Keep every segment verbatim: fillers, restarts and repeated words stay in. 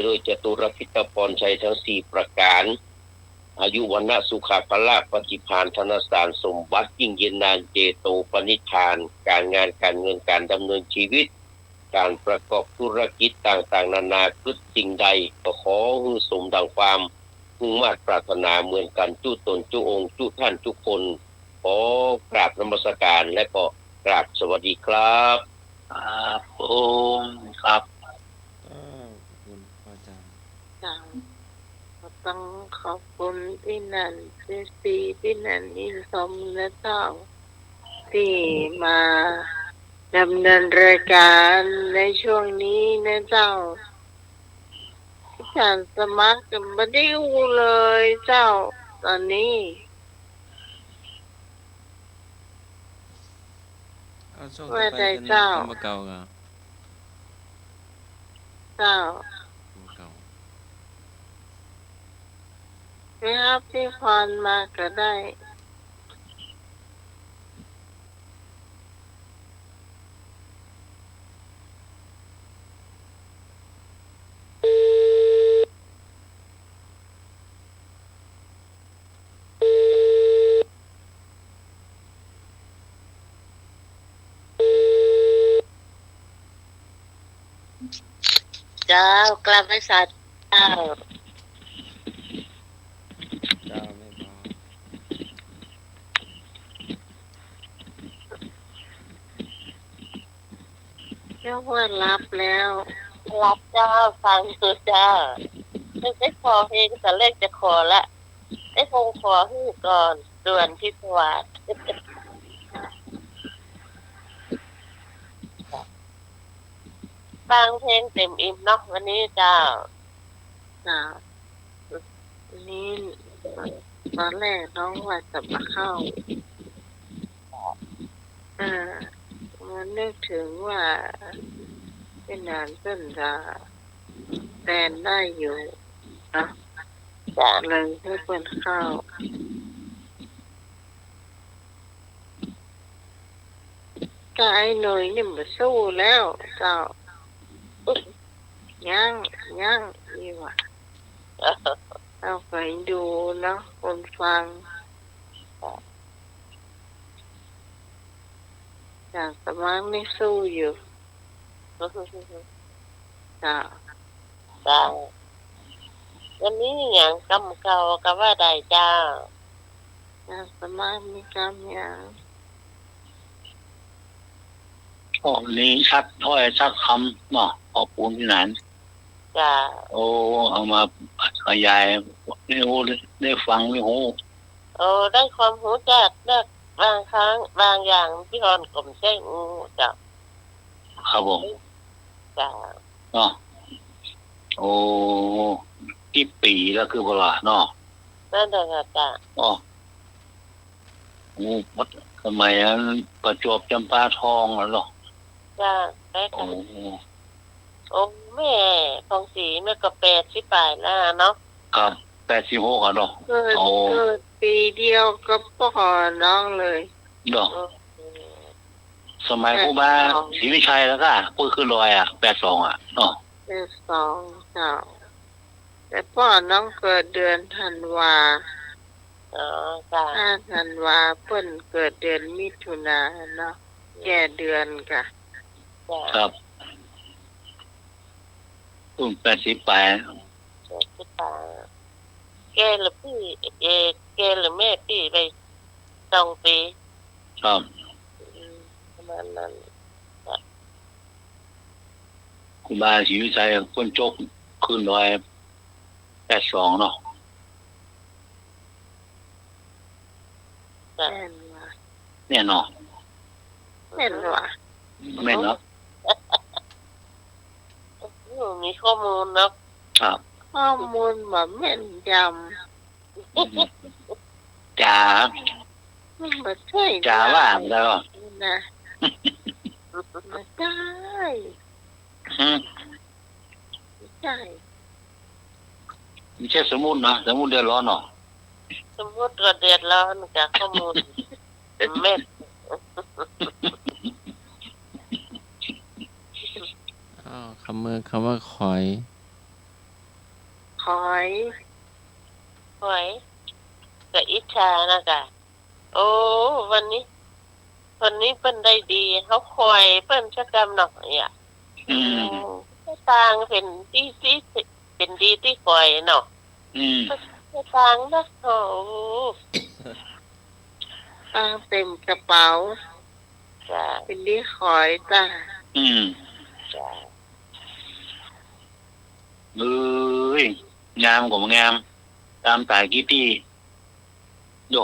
ด้วยจตุรพิธพรชัยทั้งสี่ประก๋าน อายุ วรรณะ สุขะ พละ ปฏิภาณ ธนสาร สมบัติ ยิ่งยืนนาน เจโตปณิธาน ก๋านงาน ก๋านเงิน ก๋านดำเนินจีวิต ก๋านประกอบธุรกิจต่างๆ นานา กึ๊ดสิ่งใด ก็ขอหื้อสมดังความมุ่งมาดปรารถนาเหมือนกั๋นจุต๋นจุองค์จุท่านจุคน ขอกราบนมัสก๋าน และก็กราบสวัสดีครับ ครับผม ครับ เจ้า ขอบคุณพระอาจารย์ เจ้า ก็ต้องขอบคุณปี้นันท์ เอฟซี ปี้นันท์ อินทร์สมนะเจ้า ตี้มาดำเนินรายการในช่วงนี้นะเจ้า อาสาสมัครก็บ่ได้อู้เลยเจ้า ต๋อนนี้ เอาช่วงต่อไป ว่าใดเจ้า ก๋านบ่าเก่าก่อ เจ้า บ่าเก่า ไปฮับปี้พรมาก็ได้ เจ้า กราบไหว้สาเจ้า เจ้า แม่หมอ เจ้าว่าหลับแล้ว หลับเจ้า ฟังอยู่เจ้า นึกได้ขอเพลงต๋อนแรกจะขอละ ได้คงขอหื้อก่อน ด่วนพิศวาส ฟังเพลงเต็มอิ่มเนาะ วันนี้เจ้า เจ้า นี่ ต๋อนแรกน้องว่าจะบ่าเข้า เออ มานึกเถิงว่า ปี้นันท์เปิ้นจะแตนได้อยู่เนาะ จ้ะ เลยหื้อเปิ้นเข้า ก้าไอ้หนุ่ยนี่บ่สู้แล้วเจ้า ยัง ยัง นี่หว่า เอาไปดูเนาะ คนฟัง อย่างอาตมานี่สู้อยู่ เจ้า เจ้า วันนี้หยังกำเก่าก็ว่าได้เจ้า อาตมามีกำหยัง ก็วันนี้สักถ้อยสักคำเนาะ ขอบคุณปี้นันท์ เจ้า โอ้ เอามาขยายให้ฮู้ ได้ฟังให้ฮู้ โอ้ ได้ความฮู้จักเลือกบางครั้งบางอย่างตี้อ่อนก็บ่ใจ้ฮู้เจ้า ครับผม เจ้า เนาะ โอ้ กี่ปี๋แล้วคือบ่ล่ะเนาะ นั่นแหละเจ้า อ๋อ โอ้ สมัยนั้นประจวบจำปาทองอะเนาะ เจ้า แม่ โอ้ โอ้ แม่ผ่องศรีแม่ก็แปดสิบป๋ายแล้วเนาะ ครับ แปดสิบหกอะเนาะ เกิด โอ้ เกิดปี๋เดียวกับป้อน้องเลย เนาะ อืม สมัยครูบา แปดสอง ศรีวิชัยแล้วก็ ปุ้ยขึ้นดอยอะ แปดสองอะ เนาะ แปดสอง เจ้า แต่ป้อน้องเกิดเดือนธันวา อ๋อ เจ้า ห้าธันวา เปิ้นเกิดเดือนมิถุนาเนาะ แก้เดือนก่ะ เจ้า ครับ เปิ้นแปดสิบป๋าย แปดสิบป๋าย แก่หรือปี้ เอ่อ แก่หรือแม่ปี้ไปสองปี๋ ครับ อืม ประมาณนั้น ครูบาศรีวิชัยเปิ้นจบขึ้นดอยแปดสองเนาะ แม่นว่ะ แม่นเนาะ แม่นว่ะ แม่นเนาะ โอ้ มีข้อมูลเนาะ ครับ ข้อมูลบ่แม่นยำ จ๋า มันบ่ใจ้ จ๋าว่าแล้ว นะ บ่ใจ้ อืม บ่ใจ้ บ่ใจ้สมมุตินะ สมมุติเดือดร้อนเนาะ สมมุติก็เดือดร้อนจากข้อมูล แม่น อ้าว คำเมือ คำว่าขอย หอย หอย ก็อิจฉานะกะ โอ้ วันนี้ วันนี้เปิ้นได้ดี เฮาคอยเปิ้นสักกำเนาะ เนี่ย อืม อืม สตางค์เป๋นตี้ ตี้ เป๋นดีตี้คอยเนาะ อืม สตางค์นะ โอ้ ตังค์เต็มกระเป๋า จ้ะ เป๋นดีคอยจ้ะ อืม จ้ะ เอ้ย งามก็บ่งาม ต๋ามต๋ายกี้ตี้ โย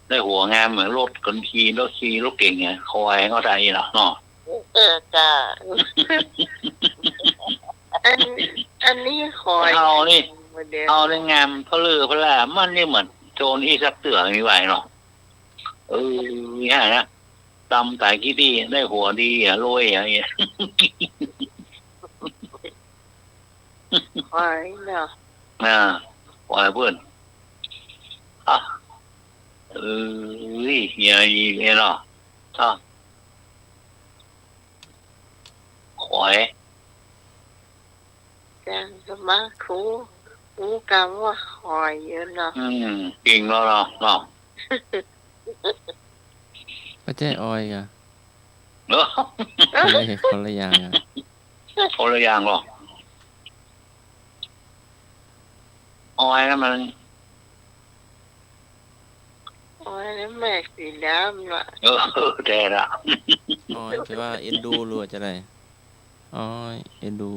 ได้หัวงามเหมือนรถ คนขี่รถ ขี่รถเก๋งไง คอยก็ได้อีกแล้วเนาะ เออ จ้ะ อัน อันนี้คอย เฮานี่ เฮานี่งามเพลิเล่อเพล่า มันนี่เหมือนโจรอี้สักเตื้อมีไหวเนาะ เออ เนี่ยนะ ต๋ามต๋ายกี้ตี้ ได้หัวดีอะ รวยอะ เนี่ย หอยเนาะ อ่า หอยเปิ้น อ่ะ เอ้ย เหียอีกเนาะ อ่ะ หอย จังสมาครู ฮู้กำว่าหอยอยู่เนาะ อืม เก่งแล้วเนาะ เนาะ บ่ใจ้ออยก่ะ เออ คนละ คนละอย่างอะ คนละอย่างเหรอ ออยนั่นมัน ออยนั่นแม่สีดำน่ะ เออ แท้ละ ออยแป๋ว่าเอ็นดูหรือว่าจะใด ออย เอ็นดู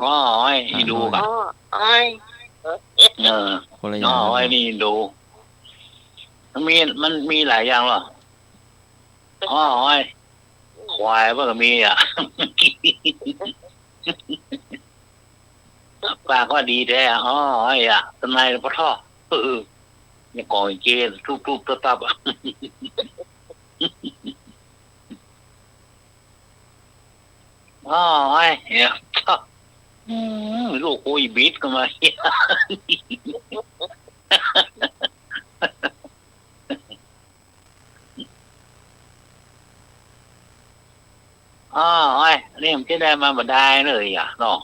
อ้อ อ้อย เอ็นดู อ้อ อ้อย เออ คนละอย่าง อ้อ อ้อยนี่เอ็นดู มันมี มันมีหลายอย่างเหรอ อ้อ อ้อย ควายมันก็มีอะ ปากว่าดีแท้ อ้อ อ้อยอะ ตะไนปะท้อ เออ ยังก่อเก ทุบๆ ตับๆ อะ อ้อ อ้อย เนี่ย อืม ลูกกูอีบิดก็มา อ้อ อ้อย นี่มันจะได้มาบ่ได้เลยอะเนาะ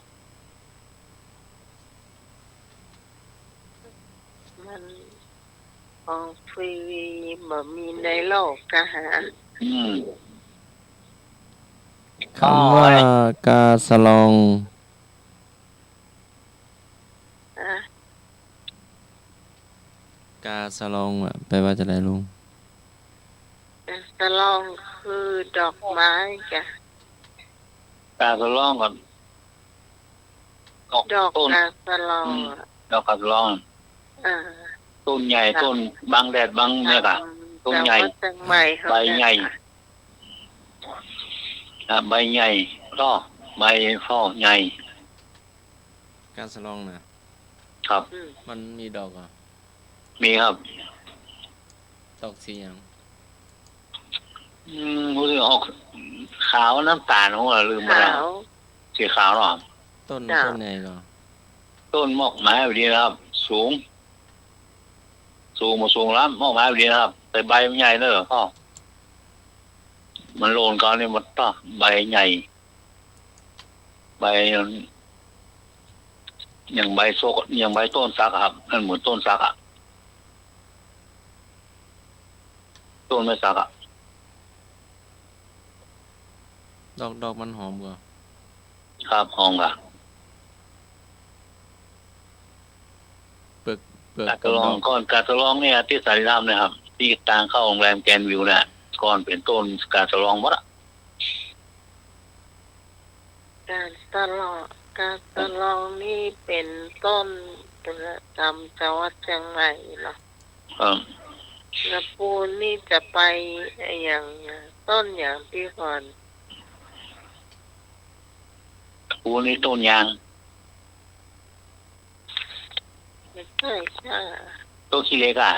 มันของฟรีบ่มีในโลกกะหา อืม กำว่า อ้อ อ้อย กาสะลอง อะ กาสะลองอะ แป๋ว่าจะใดลุง กาสะลองคือดอกไม้จ้ะ กาสะลองก่อน ดอก ดอก ต้น กาสะลอง อืม อะ ดอกกาสะลอง อ่า ต้นใหญ่ จ้ะ ต้นบังแดดบังเนี่ยก่ะ อืม ต้นใหญ่ แต่ว่าเจียงใหม่เขา ใบใหญ่ จะ อ่ะ ใบใหญ่ ฟอ ใบฟอใหญ่ กาสะลองน่ะ ครับ อืม มันมีดอกเหรอ มีครับ ดอกสีหยัง อืม ฮู้สึกออกขาวน้ำต๋าล ฮู้ลืมไปแล้ว ขาว สีขาวเนาะ ต้น เจ้า ต้นใหญ่ก่อ ต้นมอกไม้แบบนี้นะครับ สูง สูงบ่สูงล้ำ มอกไม้แบบนี้นะครับ แต่ใบมันใหญ่เนอะพ่อ มันโลนเก่านี่มันต้องใบใหญ่ ใบ อย่างใบโซก อย่างใบต้นสักอะครับ มันเหมือนต้นสักอะ ต้นไม้สักอะ ดอก ดอกมันหอมก่อ ครับ หอมก่ะ เปลือก เปลือก กาสะลอง กับดอก ก่อน กาสะลองเนี่ย ตี้สันติธรรมเนี่ยครับ ตี้ตางเข้าโฮงแรมแกรนด์วิวเนี่ย ก่อนเป๋นต้นกาสะลองหมดอะ กาสะลอง กาสะลองนี่เป๋นต้นประจำจังหวัดเจียงใหม่เหรอ ครับ ละปูนนี่จะไปอะหยังอะ ต้นหยังตี้ก่อน ละปูนนี่ต้นยาง ไม่ใช่ค่ะ ต้นขี้เหล็กอะ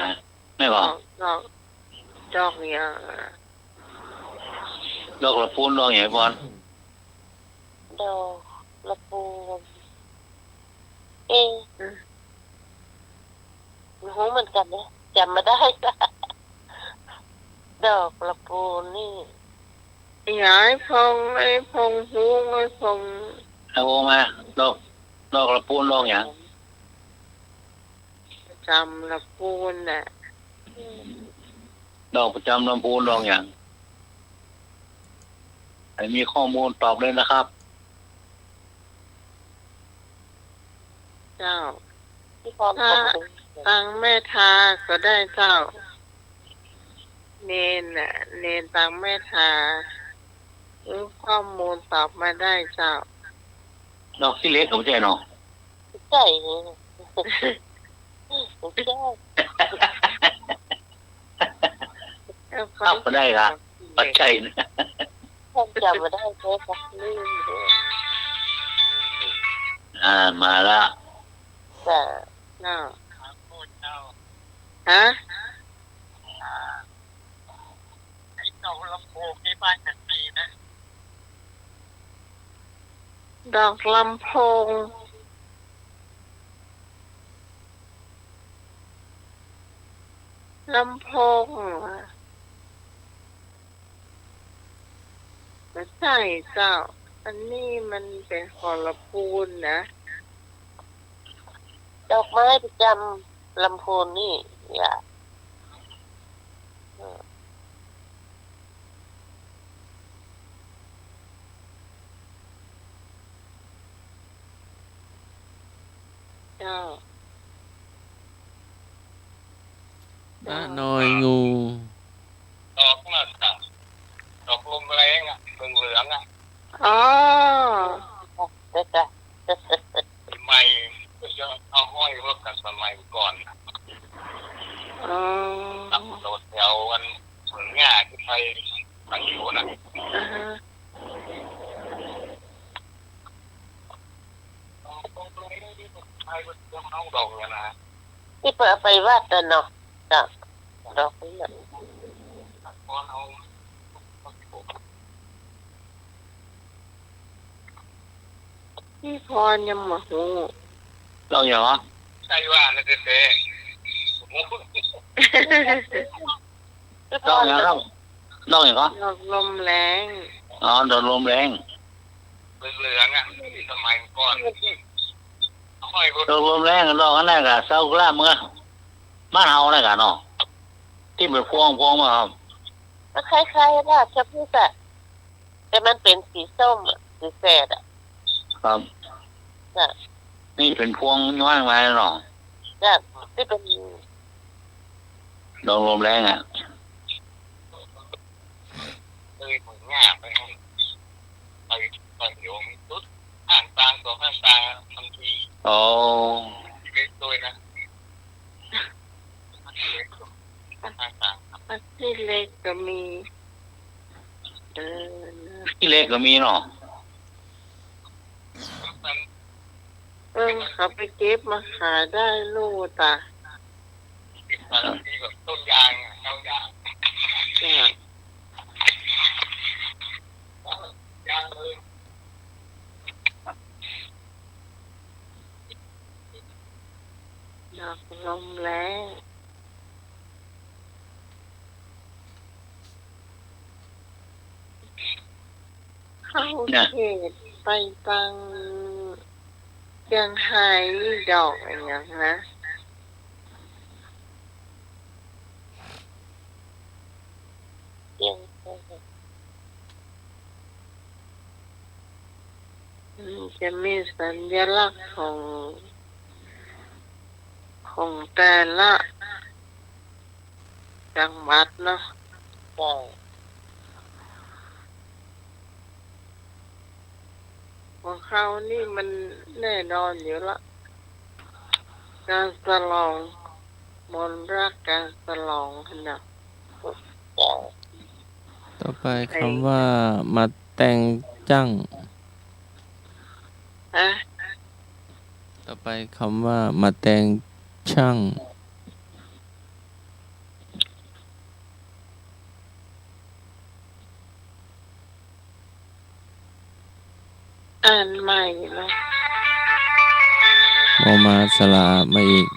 แม่นบ่ ดอก ดอก ดอกหยังอะ ดอกละปูน ดอกหยัง ปอน ดอกละปูน เอ๊ะ อืม บ่ฮู้เหมือนกั๋นเน่อ จ๋ำบ่ได้ ดอกละปูนนี่ ไอ้พงษ์ ไอ้พงษ์ฮู้ ไอ้พงษ์ ไอ้พงษ์มา ดอก ดอกละปูน ดอกหยัง จำลำพูนน่ะ ดอกประจำลำพูนดอกหยัง ใผมีข้อมูลตอบเลยนะครับ เจ้า ที่พร้อม ถ้า ขอบคุณ ตังแม่ทาก็ได้เจ้า เณรน่ะ เณรตังแม่ทา รู้ข้อมูลตอบมาได้เจ้า ดอกขี้เหล็กก็บ่ใจ้เนาะ ใจ้ ใจ้ เออ ครับ ก็ได้ครับ ดอกขี้เหล็ก บ่ใจ้นะ ท่านจำบ่ได้ ใจ้ครับ ลืมเด้อ อ่า มาละ จ้ะ เจ้า ฮะ ไอ้ดอกลำโพงนี่บ้านฉันมีนะ ดอกลำโพง ลำโพงเหรอ บ่ใจ้เจ้า อันนี้มันเป๋นคนละปูนนะ ดอกไม้ประจำลำพูนนี่ อย่า เออ เจ้า ตาน้อยงู ดอกนั่นน่ะ ดอกลมแรงอะ เหลืองๆ อะ อ๋อ เดี๋ยวจ้ะ ใหม่ ก็จะเอาห้อยพวกกันสมัยก่อนน่ะ อ๋อ ตัดโดดแถวอันสวนหญ้าที่ไป ไปอยู่น่ะ อ่าฮะ ตี้เปิ้นเอาไปวัดน่ะเนาะ จ้ะ ดอกนี้น่ะ พี่พรยังบ่ฮู้ ดอกหยังเหรอ ใช่ว่านะเต้ๆ ดอกหยังครับ ดอกหยังครับ ดอกลมแรง อ๋อ ดอกลมแรง เหลืองๆ อะ สมัยก่อน ดอกลมแรง ดอกอันนั้นก็ซากุระเมือ บ้านเฮานั่นกะเนาะ ตี้เป๋นพวงๆ มาครับ ก็คล้ายๆ ราชพฤกษ์อะ แต่มันเป๋นสีส้มอะ สีแสดอะ ครับ จ้ะ นี่เป๋นพวงย้อยมาเนาะ จ้ะ ตี้เป๋น ดอกลมแรงอะ เอ้ย ผมง่าไปให้ ไป ไปเดี๋ยวมันตุ๊ด ข้างตาง สองข้างตาง บางที อ๋อ เล็กด้วยนะ ข้างตาง ขี้เหล็กก็มี เออ ขี้เหล็กก็มีเนาะ เออ เขาไปเก็บมาขายได้ลูกตา ต้นยางอะ ต้นยาง จ้ะ ยางเลย ดอกลมแรง เข้า น่ะ เขตไปตังเจียงไฮ้ดอกอะหยังนะ เจียงไฮ้ อืม จะมีสัญลักษณ์ของ ของแต่ละ จังหวัดเนาะ จ้ะ ของเฮานี่มันแน่นอนอยู่ละ ก๋านสะหลอง มนต์รักก๋านสะหลองหั้นน่ะ จ้ะ ต่อไปกำว่า มาแตงจั้ง ฮะ ต่อไปกำว่า มาแตงจั้ง อ่านใหม่เนาะ มอม้าสระอามาอีก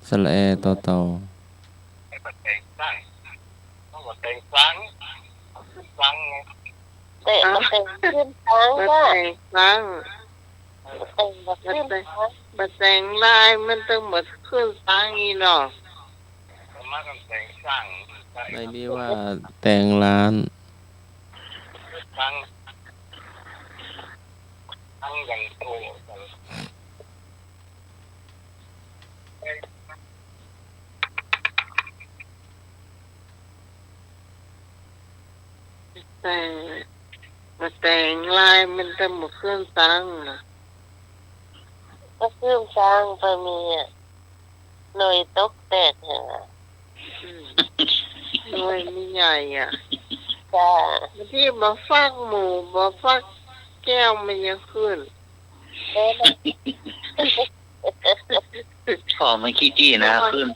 สระแอต่อเต่า มาแตงจั้ง มาแตงจั้ง จั้งไง เตะ มาแตงขึ้นจั้ง มา จ้ะ แตงจั้ง บ่แต่งบ่ขึ้น บ่แต่ง บ่แต่งลายมันตึงบ่ขึ้นตังอีกเนาะ ในนี้ว่าแต่งล้าน แต่ง บ่แต่งลายมันตึงบ่ขึ้นตังนะ บ่ขึ้นตัง บ่มีอะ หน่วยตกแตกแหงอะ อืม หน่วยมันใหญ่อะ จ้า บางทีบ่ฟักหมู บ่ฟักแก้วมันยังขึ้น เออ มัน อ้อ มันขี้จี้นะ ขึ้น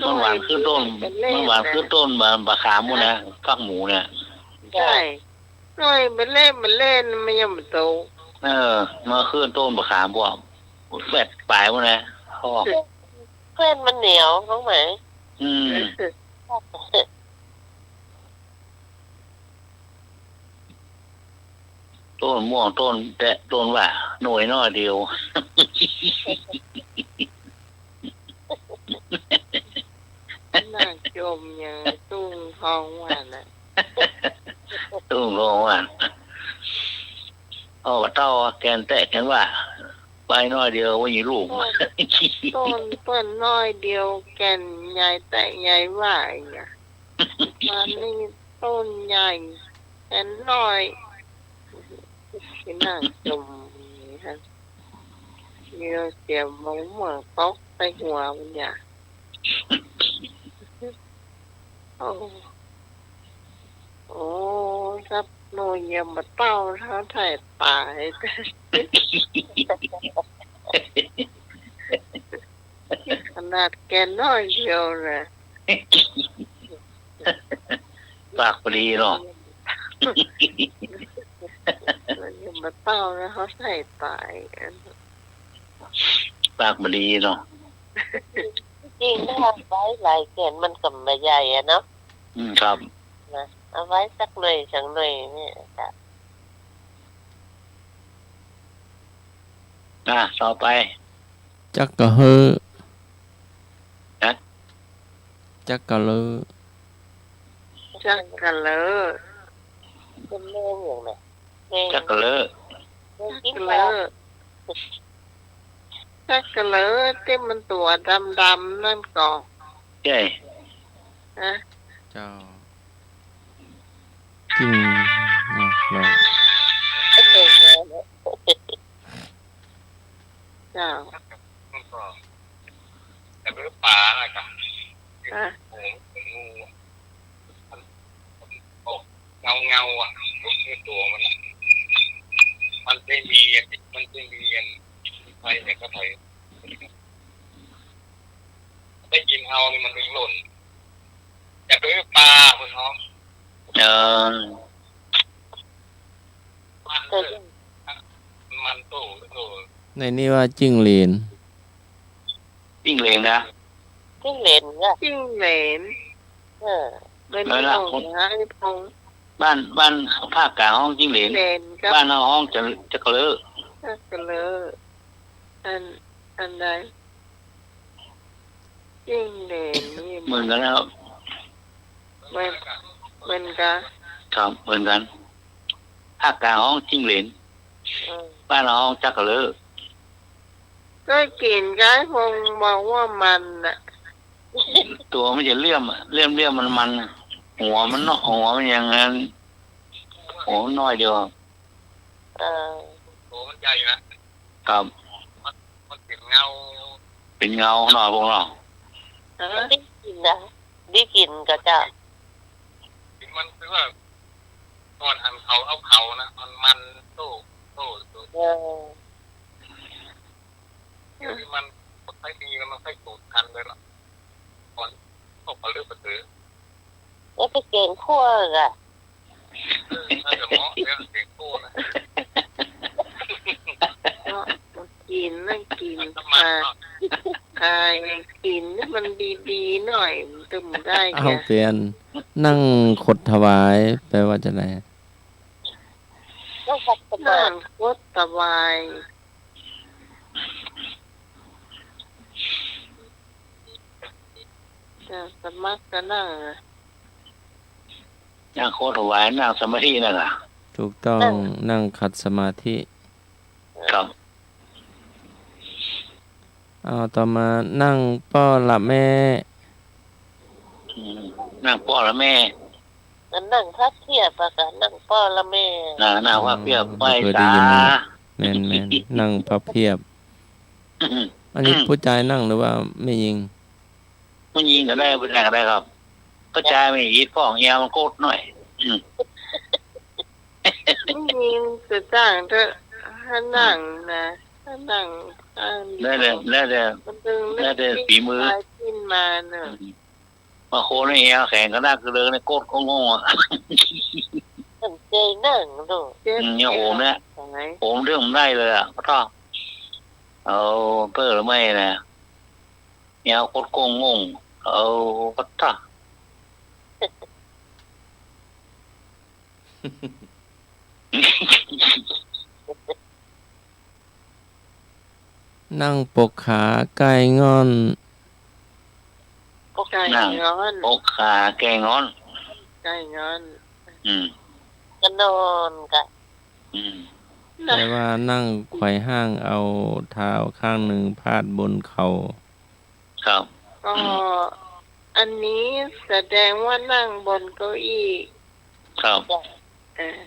มันหว่านขึ้นต้น มันหว่านขึ้นต้นบ่า บ่าขามพู้นนะ ฟักหมูเนี่ย ใช่ หน่วยมันเล่น มันเล่น มันยังบ่โต เออ มาขึ้นต้นบ่าขามพวก แปดปลายพู้นนะ อ้อ เส้นมันเหนียว น้องไหม อืม ต้นม่วง ต้นแตะ ต้นว่า หน่วยน้อยเดียว นั่งจมอย่างตุ้งทองหวานน่ะ ตุ้งทองหวาน อ้อ บ่าเต้าแกนแตะแกนว่า ใบน้อยเดียวว่ามีลูก ต้น ต้นเปิ้นน้อยเดียว แก่นใหญ่แตะใหญ่ว่าอย่างเงี้ย อันนี้ต้นใหญ่ แก่นน้อย ไปนั่งจมอย่างนี้ฮะ มีเสียงมะม่วงตกใส่หัวมันอย่า โอ้ โอ้ ถ้าหน่วยยังบ่เต้าเท่าไถ่ต๋าย ขนาดแก่นน้อยเดียวน่ะ ปากบ่ดีเนาะ ยังบ่เต้านะ เขาไถ่ต๋าย ปากบ่ดีเนาะ จริงๆ ถ้าเอาไว้หลายแก่นมันก็บ่ใหญ่อะเนาะ อืม ครับ นะ เอาไว้สักหน่วยสองหน่วยเนี่ยจ้ะ อ่ะ ต่อไป จักกะเฮอ ฮะ จักกะเลอ จักกะเลอ เป็นแมงอย่างน่ะ แมง จักกะเลอ แมงกิ๋นปลา จักกะเลอ จักกะเลอตี้มันตั๋วดำๆ นั่นก่อ ใช่ ฮะ เจ้า จริง อ่ะ เรา เจ้า มันก็จะเป็นปลาอะไรกัน อ่ะ โอ้โห เหมือนงูอะ มันออกเงาๆ อ่ะ ลุกในตัวมันอะ มันไม่มีอะ มันไม่มีอัน ใครเนี่ยก็ไผ ได้ยินเฮานี่มันถึงหล่น จะไปปลาเพิ่นฮ้อง เออ มันเด้อ มันโต โต ในนี้ว่าจิ้งเหลน จิ้งเหลนนะ จิ้งเหลนเนี่ย จิ้งเหลน เออ มัน นั่นล่ะ ออกมาไอ้พง บ้าน บ้านภาคกลางฮ้องจิ้งเหลน เหลนครับ บ้านเฮาฮ้องจะ จักกะเลอ จักกะเลอ อัน อันใด จิ้งเหลนนี่ เหมือนกันนะครับ เหมือน เหมือนกัน ครับ เหมือนกัน ภาคกลางฮ้องจิ้งเหลน อืม บ้านเฮาฮ้องจักกะเลอ ก็กิ๋นก็ไอ้พงบอกว่ามันน่ะ ตั๋วมันจะเหลี่ยมอะ เหลี่ยมๆ มันๆ อะ หัวมันเนาะ หัวมันอย่างนั้น หัวมันน้อยเดียว เออ ตั๋วมันใหญ่นะ ครับ มัน มันเป๋นเงา เป๋นเงาเนาะ พงเนาะ เออ ได้กิ๋นนะ ได้กิ๋นก็จะ กิ๋นมันคือว่า ก่อนหันเขาเอาเขานะ มันมันโต้ โต้ โต้ เออ เดี๋ยวนี้มันใช้ดีแล้ว มันใช้สูตรทันเลยล่ะ ก่อนตกมาเลือกไปซื้อ แล้วไปแกงคั่วอ่ะ เออ น่าจะเหมาะเรื่องแกงคั่วนะ เนาะ กิ๋นนะ กิ๋น น้ำมันเนาะ อ่า อ่า กิ๋นนี่มันดีๆ หน่อย มันตึงได้ เอา แก เปลี่ยน นั่งขดถวาย แปลว่าจะได นั่งขดถวาย นั่งขดถวาย นั่งสมาธิก็นั่งอะ นั่งโคถวาย นั่งสมาธินั่นน่ะ ถูกต้อง นั่ง นั่งขัดสมาธิ ครับ เอาต่อมา นั่งป้อละแม่ อืม นั่งป้อละแม่ อันนั่งพับเพียบอะค่ะ นั่งป้อละแม่ น่ะ นั่งพับเพียบ อ๋อ ไหว้ บ่เคยได้ยิน สา นั่นแหละ แม่นๆ นั่งพับเพียบ อันนี้ผู้จายนั่งหรือว่าแม่ญิง ผู้ญิงก็ได้ ผู้จายก็ได้ครับ ผู้จายมีอิทธิพล เอวมันกดหน่อย อืม ผู้ญิงจะจ้างเถอะ ให้นั่งนะ ให้นั่งข้าง แล้วแต่ แล้วแต่ มันดึง แล้วแต่ฝีมือ ปีนไปปีนมาเนอะ อืม บางคนนี่เอวแข็งขนาดกระเดินนี่กดก็งงอะ มันใจนั่งดู อืม อย่างผมเนี่ย ตรงไหน ผมเดินได้เลยอะ ขอโทษ เอาเปิ้ลไม่นะ เอวกดก็งง เอา ขอโทษ นั่งปกขาไก้ง่อน ปกขา นั่ง ไก้ง่อน ปกขาไก้ง่อน ไก้ง่อน อืม ก็นอนกะ อืม แต่ว่านั่งไขว่ห้างเอาเท้าข้างหนึ่งพาดบนเข่า ครับ ก็ อืม อันนี้แสดงว่านั่งบนเก้าอี้ ครับ เออ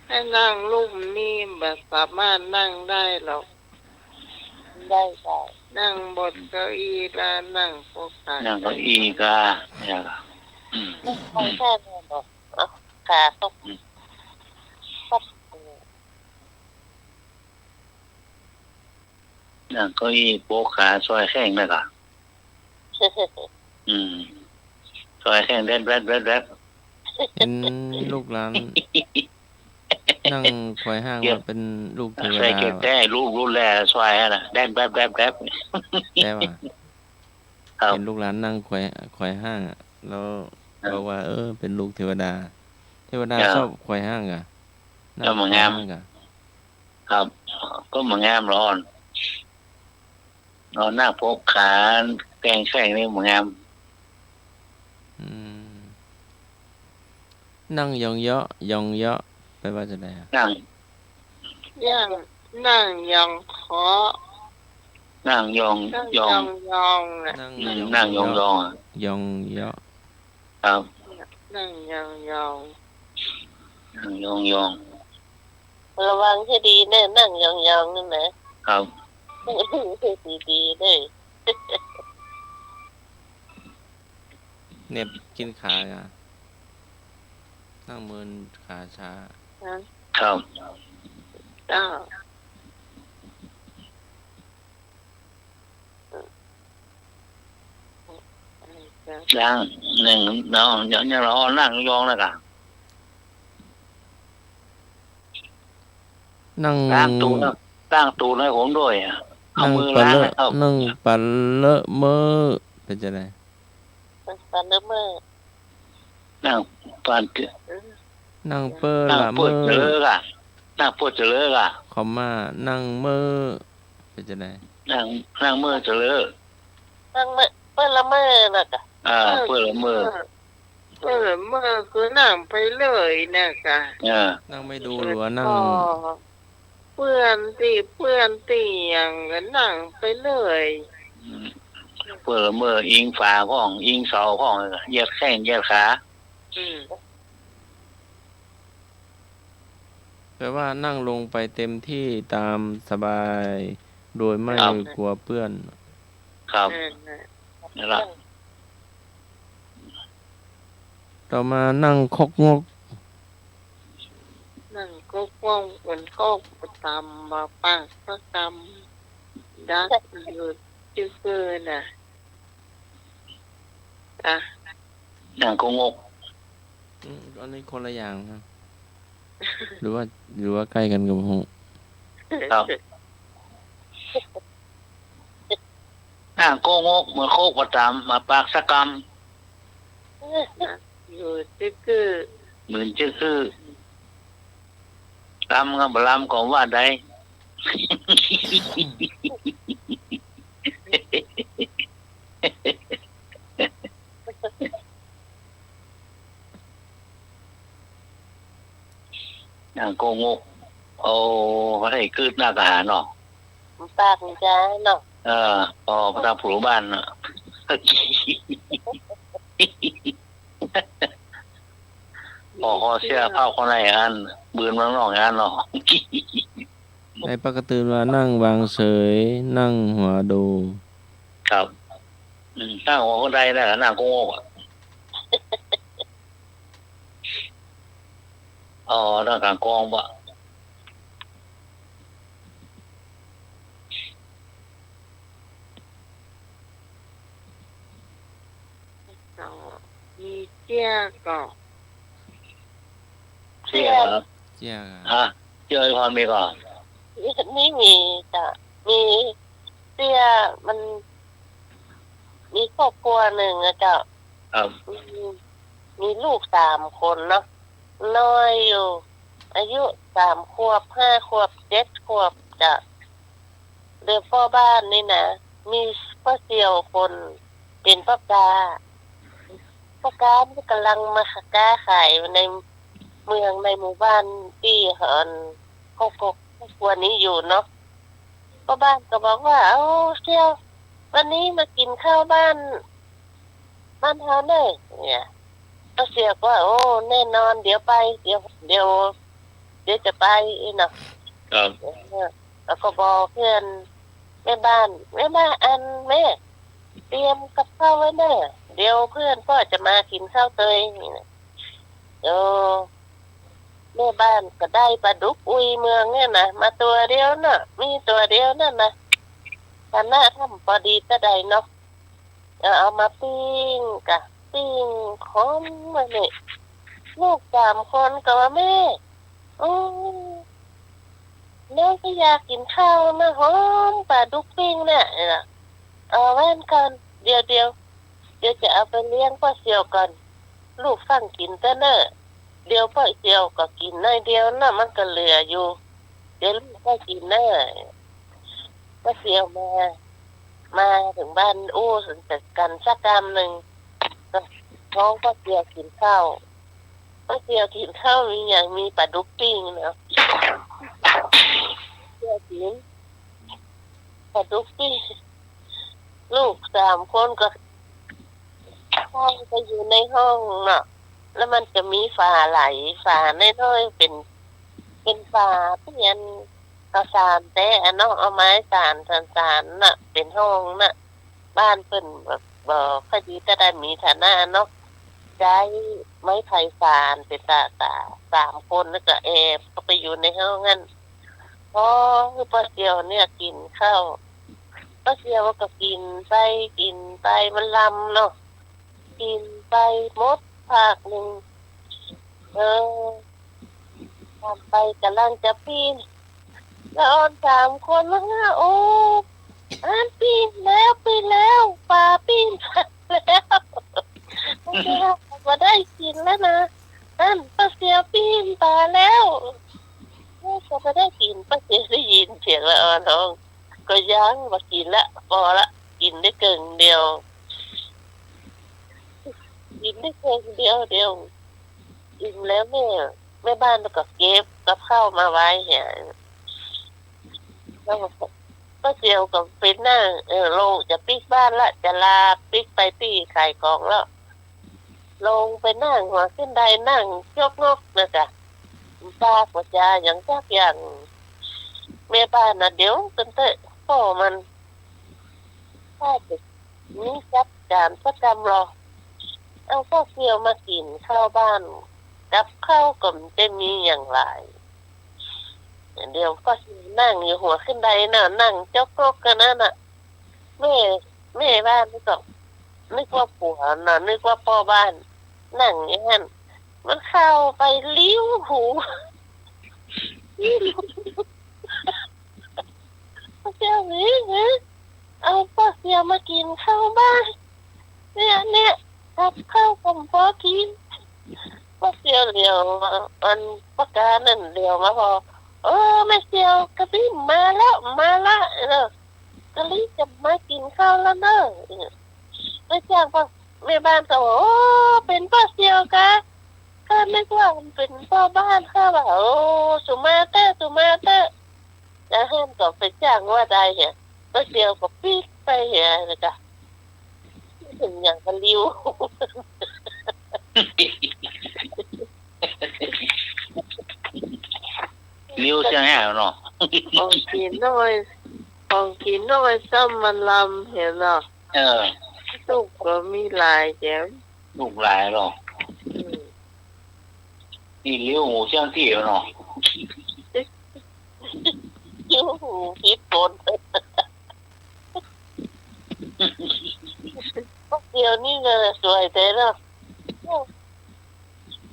ให้นั่งลุ่มนี่บ่สามารถนั่งได้หรอก ได้ค่ะ นั่งบนเก้าอี้แล้วนั่งปกขา นั่งเก้าอี้ก็ เนี่ย อืม นั่งไปแค่นั้นหรอก เอาขาก็ อืม ก็ นั่งเก้าอี้ปกขาซอยแข้งนั่นกะ อืม ซอยแข้งแดดแดดแดดแดด เห็นลูกหลาน นั่งไขว่ห้าง เก็บ ว่าเป็นลูกเทวดา ใส่เก็บแท้ ลูก ลูกแลซอยหั่นน่ะ แดดแดดแดดแดด แต่ว่า ครับ เห็นลูกหลานนั่งไขว่ ไขว่ห้างอะ แล้ว ครับ บอกว่า เออ เป็นลูกเทวดา เทวดา ครับ ชอบไขว่ห้างกะ นั่ง ก็มันงาม ไขว่ห้างกะ ครับ ก็มันงามร้อน เอาหน้าปกขาแกงแข้งนี่มันงาม อืม นั่งยองเยาะ ยองเยาะ แปลว่าจะไดอะ นั่ง ย่าง นั่งยองเคาะ นั่งยอง นั่ง ยอง ยองยองอะ นั่ง อืม ยอง นั่งยองยองอะ ยองเยาะ ครับ นั่งยองยอง นั่งยองยอง ระวังให้ดีเน่อ นั่งยองๆ นั่นนะ ครับ ดีๆ เน่อ เหน็บกินขาอ่ะ นั่งเมินขาช้า ฮะ ครับ เจ้า ย่างหนึ่ง เนาะ อย่าง อย่างเรานั่งยองๆ แล้วกะ นั่ง ล้างตูดนะ ล้างตูดให้ผมด้วยอะ เอามือล้างนะครับ นั่งปะเลอะ นั่งปะเลอะเมอะ เป๋นจะได นั่งปะเลอะเมอะ นั่งปาน เออ นั่งเป้อ นั่ง ละ เป้อ เมอะ จะเลิกอะ นั่งเป้อจะเลิกอะ คอมมา นั่งเมอะ เป๋นจะได นั่ง นั่งเมอะจะเลิก นั่งเมอะ เป้อละเมอน่ะกะ อ่า เออ เป้อละเมอ เออ เมอคือนั่งไปเลยน่ะกะ เออ นั่งไม่ดูหรือว่านั่ง ก็ เปื้อนตี้ เปื้อนตี้หยังก็นั่งไปเลย อืม เป้อละเมอ อิงฝาพ่อง อิงเสาพ่อง เหยียดแข้งเหยียดขา อืม แปลว่านั่งลงไปเต็มที่ตามสบาย โดยไม่ ครับ กลัวเปื้อน ครับ นั่นแหละ นั่นละ ต่อมานั่งคกงก นั่งคกงก เหมือนคกประจำ มาปากประจำ ดักอยู่จื้อๆ น่ะ จ้ะ นั่งคกงก อืม อันนี้คนละอย่างครับ หรือว่า หรือว่าใกล้กันก็บ่ฮู้ ครับ นั่งคกงก เหมือนคกประจำ มาปากสักกำ อยู่จื้อๆ เหมือนจื้อๆ ลำก็บ่ลำก็ว่าได้ นั่งโกงก โอ้ บ่ได้กึ๊ดนักอาหารเนาะ ปากมันจ๋าเนาะ เออ ปอ ภาษาผู้บ้านน่ะ ปอ ขอเสียภาพคนในอัน บืนเมืองนอกอันเนาะ ในปากกะตื่นว่านั่งวางเสย นั่งหัวโด ครับ อืม นั่งหัวคนใดนะ นั่งโกงกอะ อ๋อ นั่งก๋างกองปะ ก็มีเตี้ยก็ เตี้ยเหรอ เตี้ย ฮะ เตี้ย อีพรมีก่อ ไม่มีจ้ะ มีเตี้ยมัน มีครอบครัวนึ่งอะเจ้า ครับ มี มีลูกสามคนเนาะ น้อยอยู่ อายุสามขวบ ห้าขวบ เจ็ดขวบจ้ะ เดี๋ยวป้อบ้านนี่นะ มีป้อเสี่ยวคน เป๋นป้อก๊า ป้อก๊ามันก่ำลังมาก๊าขายในเมืองในหมู่บ้านตี้อัน ครอบครัว ครอบครัวนี้อยู่เนาะ ป้อบ้านก็บอกว่า โอ้ เสี่ยว วันนี้มากิ๋นข้าวบ้าน บ้านเฮาเน่อ เนี่ย ป้อเสี่ยวก็ว่า โอ้ แน่นอน เดี๋ยวไป เดี๋ยว เดี๋ยว เดี๋ยวจะไปเนาะ ครับ เออ แล้วก็บอกเพื่อนแม่บ้าน แม่บ้าน อันแม่ เตรียมกับข้าวไว้เน่อ เดี๋ยวเพื่อนป้อจะมากิ๋นข้าวเตย เออ แม่บ้านก็ได้ปลาดุกอุยเมืองเนี่ยนะ มาตั๋วเดียวน่ะ มีตั๋วเดียวนั่นนะ ฐานะทำปอดีเต้าใดเนาะ เออ เอามาปิ้งกะ ปิ้งขมมานี่ ลูกสามคนก็ว่า แม่ อืม น้องก็อยากกิ๋นข้าวนะ หอมปลาดุกปิ้งน่ะ เออ เอาไว้ก่อน เดี๋ยว เดี๋ยว เดี๋ยวจะเอาไปเลี้ยงป้อเสี่ยวก่อน ลูกฟั่งกิ๋นเต๊อะเน่อ เดี๋ยวป้อเสี่ยวก็กิ๋นหน้อยเดียวน่ะ มันก็เหลืออยู่ เดี๋ยวลูกก็กิ๋นเน่อ ป้อเสี่ยวมา มาเถิงบ้านอู้สันติกันสักกำนึ่ง ก็ฮ้องป้อเสี่ยวกิ๋นข้าว ป้อเสี่ยวกิ๋นข้าวมีหยัง มีปลาดุกปิ้งเนาะ เสี่ยวกิ๋นปลาดุกปิ้ง ลูกสามคนก็ เข้าไปอยู่ในห้องเนาะ แล้วมันจะมีฝาไหล ฝาน้อยๆ เป๋น เป๋นฝาเป๋นข้าวสารแต๊อะเนาะ เอาไม้สานสานๆ น่ะ เป๋นห้องน่ะ บ้านเปิ้นแบบบ่ค่อยดีเต้าใด มีฐานะเนาะ ใจ๊ไม้ไผ่สานเป๋นต๋าๆ สามคนแล้วก็แอบเข้าไปอยู่ในห้องหั้น พอหื้อป้อเสี่ยวเนี่ยกิ๋นข้าว ป้อเสี่ยวก็กิ๋นไป กิ๋นไป มันลำเนาะ กิ๋นไปหมดภาคนึ่ง เออ ลำไปก่ำลังจะปิ้ง ละอ่อนสามคนมาหา โอ้ อันปิ้งแล้ว ปิ้งแล้ว ป๋าปิ้งป๋าแล้ว บ่ได้กิ๋นแล้วนะ อันป้อเสี่ยวปิ้งป๋าแล้ว ก็บ่ได้กิ๋น ป้อเสี่ยวได้ยินเสียงละอ่อนฮ้อง ก็ยังบ่กิ๋นละ ปอละ กิ๋นได้เกิ่งเดียว กิ๋นได้เกิ่งเดียว เดี๋ยวอิ่มแล้วแม่ แม่บ้านก็เก็บกับข้าวมาไว้เหีย แล้วป้อเสี่ยวก็ไปนั่ง เออ ลงจะปิ๊กบ้านละ จะลาปิ๊กไปตี้ขายของแล้ว ลงไปนั่งหัวขึ้นไดนั่งจกงกนะจ๊ะ ปากว่าจะหยังจักอย่าง แม่บ้านน่ะเดี๋ยวเปิ้นเต๊อะ ป้อมัน ป้าจะมีจัดก๋านสักกำลอ เอาป้อเสี่ยวมากิ๋นข้าวบ้าน กับข้าวก็บ่ได้มีหยังหลาย เดี๋ยวป้อเสี่ยวนั่งอยู่หัวขึ้นไดน่ะ นั่งจกงกกั๋นนั่นน่ะ แม่ แม่บ้านนี่ก็นึกว่าผัวน่ะ นึกว่าป้อบ้าน นั่งอย่างหั้น มันเข้าไปลิ้วหู ป้อเสี่ยวหนี หนี เอาป้อเสี่ยวมากิ๋นข้าวบ้าน เนี่ย เนี่ย กับข้าวก็บ่กิ๋น ป้อเสี่ยวเหลียว อันป้อก๊านั่นเหลียวมาผ่อ เออ แม่เสี่ยว กะปิ้งมาแล้ว มาละ เออ กะลิจะมากิ๋นข้าวแล้วเน่อ เออ แม่จ้างป้อ แม่บ้านก็ว่า โอ้ เป๋นป้อเสี่ยวกา นึกว่ามันเป๋นป้อบ้านข้าว่า โอ้ สุมาเต๊อะ สุมาเต๊อะ จะหั้นก็ไปจ้างว่าได้เหีย แป๊บเดียวก็ปิ๊กไปเหีย แล้วก็เป๋นอย่างกับลิว ลิวเสียงแหบเนาะ ของกิ๋นน้อย ของกิ๋นน้อยซ้ำมันลำเหียเนาะ เออ ตุ๊กก็มีหลายแจ๋ม ลูกหลายเนาะ อืม นี่ลิวหูเสียงตี้เนาะ ลิวหูผิดคน เดี๋ยวนี้ก็สวยแต๊เนาะ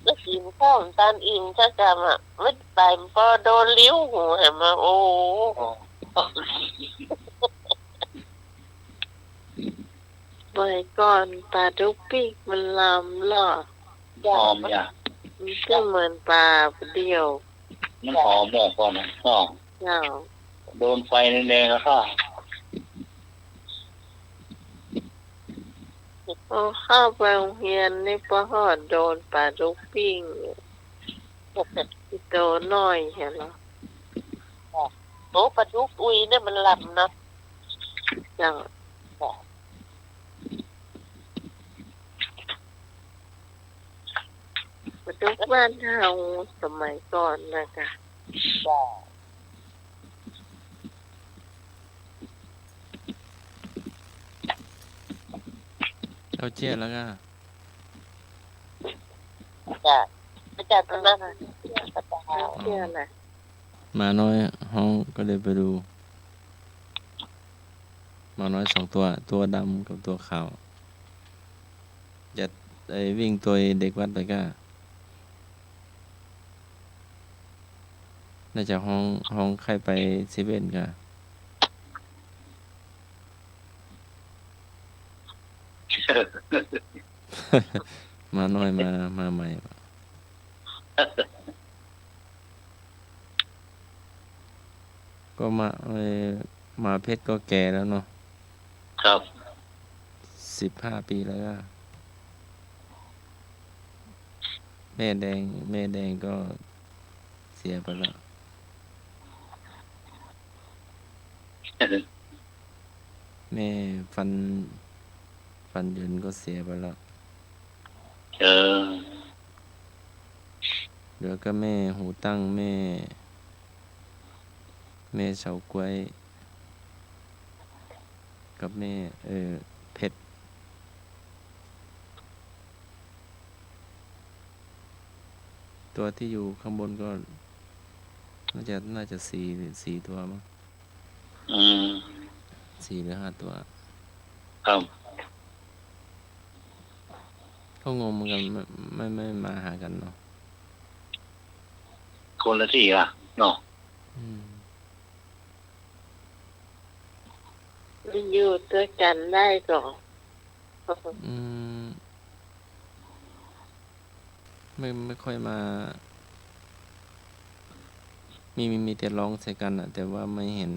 ก็กิ๋นข้าวตันอิ่มสักกำอะ ไม่ไปมันก็โดนลิวหูแหมอะ โอ้ สมัยก่อนป๋าดุ๊กปิ้งมันลำเนาะ หอมจ้ะ มันก็เหมือนป๋าเดี่ยว มันหอมเนาะก่อนนะ เนาะ เจ้า โดนไฟแดงๆ แล้วก็ พอเข้าไปโฮงเฮียนนี่ป้อฮอดโดนป๋าดุ๊กปิ้ง โตน้อยหั้นเนาะ โอ้ ป๋าดุ๊กอุ้ยเนี่ยมันลำเนาะ เจ้า ป๋าดุ๊กบ้านเฮาสมัยก่อนนะจ๊ะ จ้ะ เข้าเจี้ยนแล้วก็ จ้ะ อาจารย์ตอนนั้น เข้าเจี้ยนแหละ หมาน้อยฮ้องก็เลยไปดู หมาน้อยสองตัว ตัวดำกับตัวขาว จะ ไอ้วิ่งตวยเด็กวัดไปก้า น่าจะฮ้อง ฮ้องใค่ไปเซเว่นก้า หมาน้อยมา มาใหม่ ก็มา เอ่อ หมาเพชรก็แก่แล้วเนาะ ครับ สิบห้าปี๋แล้วก็ แม่แดง แม่แดงก็เสียไปแล้ว แม่ฟัน ฟันเหยินก็เสียไปแล้ว เออ เหลือก็แม่หูตั้ง แม่ แม่เฉาก๊วย กับแม่ เอ่อ เพชร ตัวตี้อยู่ข้างบนก็ น่าจะ น่าจะสี่ สี่ตัวมั้ง อืม สี่หรือห้าตัว ครับ ก็งงเหมือนกัน ไม่ ไม่ ไม่มาหากั๋นเนาะ คนละตี้อะเนาะ อืม มันอยู่ตวยกั๋นได้ก่อ อืม ไม่ ไม่ค่อยมา มี มี มีแต่ฮ้องใส่กั๋นน่ะ แต่ว่าไม่หัน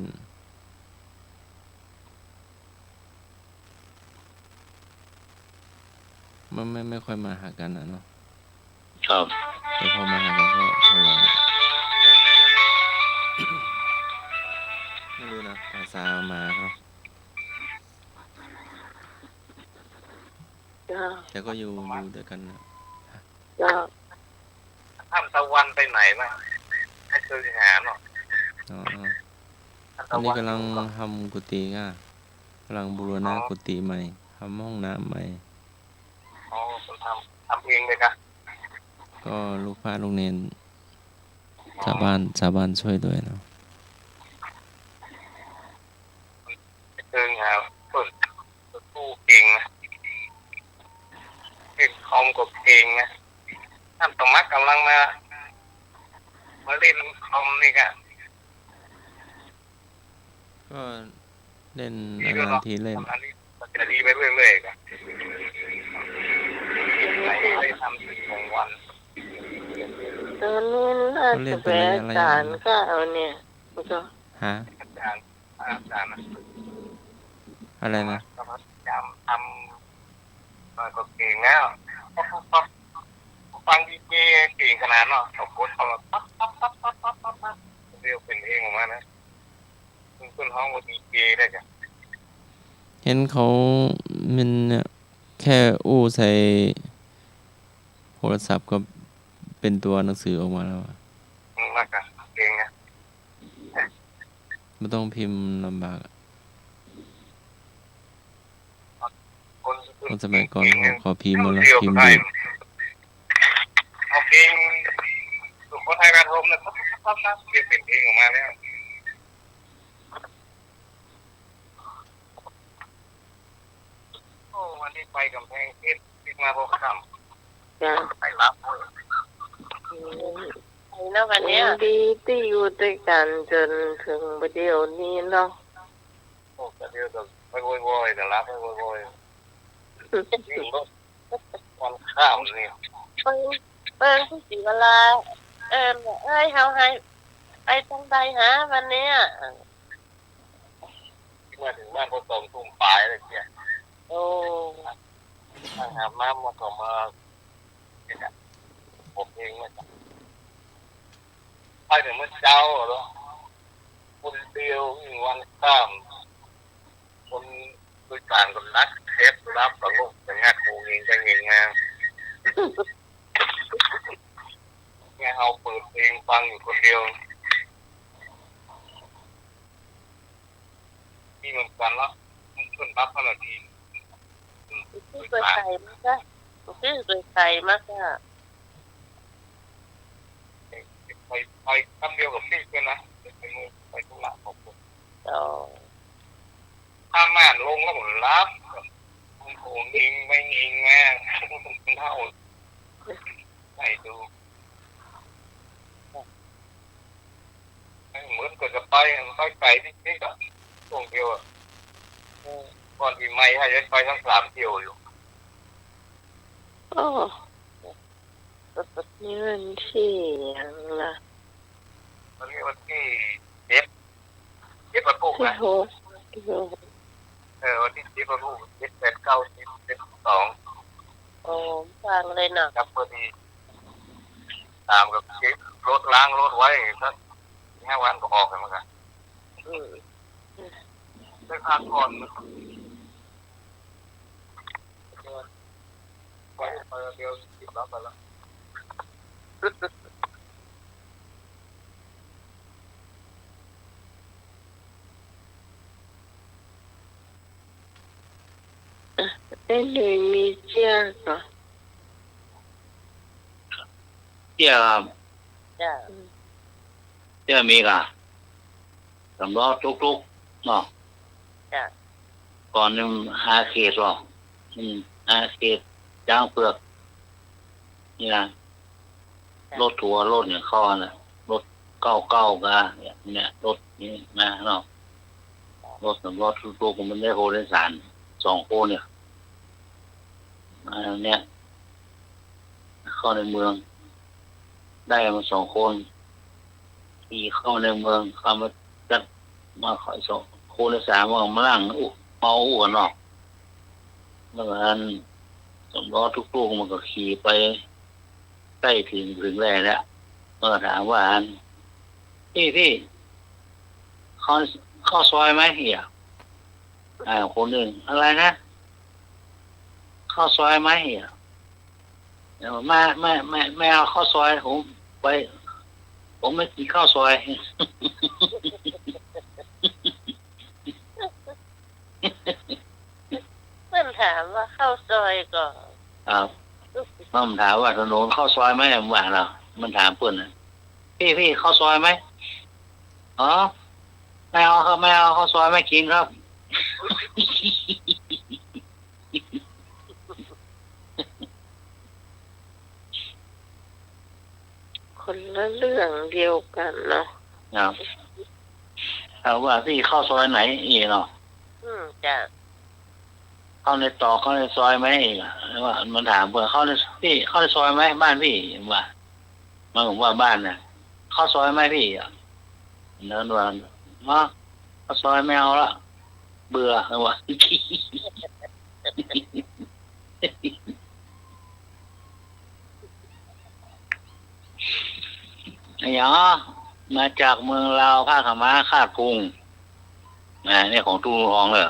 ไม่ ไม่ ไม่ค่อยมาหากั๋นน่ะเนาะ ครับ แต่พอมาหากั๋นก็ทะเลาะ ไม่รู้นะ ภาษาหมาเขา เจ้า แต่ก็อยู่ อยู่ตวยกั๋นน่ะ เจ้า ถ้ำตะวันไปไหนวะ ไม่เคยหาเนาะ อ๋อ อันนี้ก๋ำลังทำกุฏิอ่ะ ก๋ำลังบูรณะกุฏิใหม่ ทำห้องน้ำใหม่ อ๋อ คนทำ ทำเองเลยกะ ก็ลูกพระลูกเณร ชาวบ้าน ชาวบ้านช่วยด้วยเนาะ เชิงหาเปิ้น กู้เก่งนะ เล่นคอมก็เก่งนะ ท่านสมัครก๋ำลังมา มาเล่นคอมนี่กะ ก็เล่นนานๆทีเล่น อันนี้มันจะดีไปเรื่อยๆกะ ได้ทำสิบสองวัน ตอนนี้ราชบัณฑิตอาจารย์ก็เอาเนี่ย ฮะ อาจารย์ อาจารย์นะ อะไรนะ ก็พยายามทำ มันก็เก่งแล้ว ก็ ฟังดีเจเก่งขนาดเนาะ เขากดเข้ามาปั๊บปั๊บปั๊บ เดี๋ยวเป๋นเพลงออกมานะ เปิ้นฮ้องว่าดีเจได้จ้ะ เห็นเขา มันเนี่ย แค่อู้ใส่โทรศัพท์ก็เป๋นตั๋วหนังสือออกมาแล้วอะ อืม มากอะ เก่งอะ บ่ต้องพิมพ์ลำบากอะ คน คนสมัยก่อนเขาพิมพ์หมดแล้ว พิมพ์ดี เอาเพลงสุโขทัยระทมนะ ปั๊บปั๊บปั๊บปั๊บ เป๋นเพลงออกมาแล้ว โอ้ วันนี้ไปก๋ำแพงเพชร ปิดมาบ่ค่ำ จ้ะ ไปรับเลย อืม ไปเนาะวันเนี้ย ยินดีตี้อยู่ตวยกั๋นจ๋นเถิงบ่าเดี่ยวนี้เนาะ โอ้ บ่าเดี่ยวก็ไปโวยวาย ก็รับไปโวยวาย ยิ่งรถวันข้ามนี่ เปิ้น เปิ้น คุณศรีวรา เอิ้น เอ้ย เฮาหื้อไปตางใดหาวันเนี้ย เมื่อเถิงบ้านก็สองตุ้มป๋ายแล้วเจีย โอ้ นั่งอาบน้ำมาก็มา เนี่ย ผมเองมาจาก ไปเถิงเมื่อเจ๊าเนาะ คนเดียวยิ่งวันข้าม คนโดยสารก็นักแคบรับตลก จะงัดหูเงงจะเงงงาม เนี่ย เฮาเปิดเพลงฟังอยู่คนเดียว ดีเหมือนกั๋นเนาะ มันชวนปั๊บขนาดนี้ อืม ตี้เกยไปมากะ ตี้เกยไปมากะ ไป ไปคำเดียวกับตี้เลยนะ ไป ไปธุระของผม อ๋อ ผ้าม่านลงแล้วผมหลับ โอ้โห เงงไปเงงมา เท่า ไหนดู เหมือนก็จะไป ไปไก๋นิดๆ อะ ช่วงเดียวอะ อืม ก่อนปี๋ใหม่ให้ไปตั้งสามเที่ยวอยู่ โอ้ นี่วันตี้หยังละ วันนี้วันตี้เจ็ด เจ็ดวันพูกนะ โอ้โห เออ วันตี้เจ็ดวันพูก เจ็ด แปด เก้า สิบ สิบเอ็ด สิบสอง โอ้ ฟังเลยเนาะ ครับ พอดี ตามกับเช็ครถ ล้างรถไว้สักห้าวันก็ออกแล้วเหมือนกั๋น อืม ได้พักผ่อน ไป ไปเดียว สิบแล้วไปแล้ว เอ๊ะ หนุ่ยมีเจ๊ยก่อ เจ๊ยครับ จ้ะ เจ๊ยมีก่ะ สามล้อตุ๊กๆ เนาะ จ้ะ ก่อนนี่ห้าเขตหรอ อืม ห้าเขต จ๊างเผือก นี่นะ จ้ะ รถทัวร์ รถเนี่ยเข้าน่ะ รถเก้าเก้าก็ เนี่ย รถนี่มาเนาะ รถสามล้อตุ๊กๆ มันได้ผู้โดยสารสองคนเนี่ย อันเนี้ย เข้าในเมือง ได้มาสองคน ขี่เข้าในเมือง เขามาจัด มาขอสองคน สามคนมานั่งอู้ เมาอู้กั๋นเนาะ แล้วก็อันสามล้อตุ๊กๆ มันก็ขี่ไป ใก้เถิง เถิงแหล่แล้ว มันก็ถามว่าอัน "พี่ พี่ เข้า เข้าซอยไหม" เหีย อ่า คนนึ่ง "อะไรนะ เข้าซอยไหม" เหีย "ไม่ ไม่ ไม่ ไม่เอาเข้าซอย ผมไป ผมไม่กิ๋นข้าวซอย" เปิ้นถามว่าเข้าซอยก่อ ครับ เปิ้นถามว่าถนนเข้าซอยไหม ว่าเนาะ มันถามเปิ้นน่ะ "พี่ พี่ เข้าซอยไหม" "อ๋อ ไม่เอาครับ ไม่เอา เข้าซอยไม่กิ๋นครับ" คนละเรื่องเดียวกั๋นเนาะ ครับ ถามว่า "พี่ เข้าซอยไหน" อี้เนาะ อืม จ้ะ "เข้าในตอก เข้าในซอยไหม" อี้ แล้วว่ามันถามเปิ้น "เข้าใน พี่ เข้าในซอยไหม บ้านพี่" ว่า มันบอกว่า "บ้านน่ะ เข้าซอยไหมพี่" อ่ะ แล้วว่า "มา เข้าซอยไม่เอาละ เบื่อ" ว่า เ อะหยัง มาจากเมืองลาว ผ้าขาวม้าคาดพุง อ่า เนี่ยของตู้ทองเลย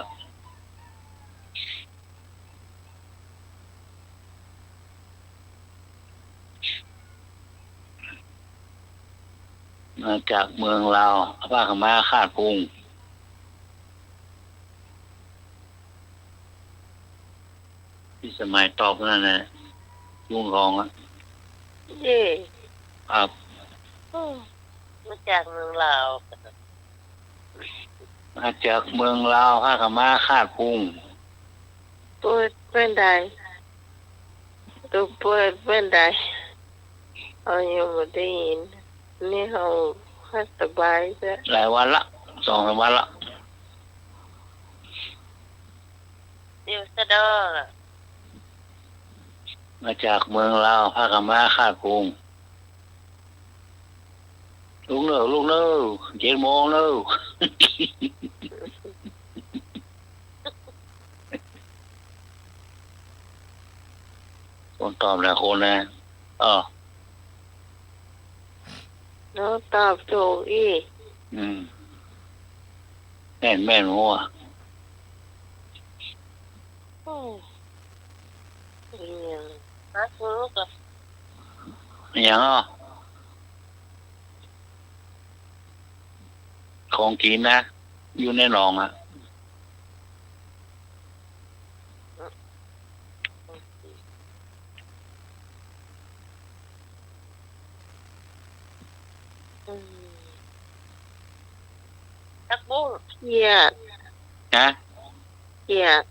มาจากเมืองลาว ผ้าขาวม้าคาดพุง ที่สมัยตอบนั่นแหละ ลุงทองอะ เย่ ครับ อืม มาจากเมืองลาว มาจากเมืองลาว ผ้าขาวม้าคาดพุง เปิดเปิ้นได้ ตัวเปิดเปิ้นได้ เฮายังบ่ได้ยิน นี่เฮาคัดสบายจ้ะ หลายวันละ สองสามวันละ อยู่สะดอ มาจากเมืองลาว ผ้าขาวม้าคาดพุง ลุกเน่อ ลุกเน่อ เจ็ดโมงเน่อ คนตอบหลายคนนะ เออ เนาะ ตอบถูกอี้ อืม แม่น แม่นหัว อืม อีหยัง หาซื้อก็ อีหยังอ่ะ ของกิ๋นนะ อยู่ในหนองอะ อืม ผักบุ้ง เขียด ฮะ เขียด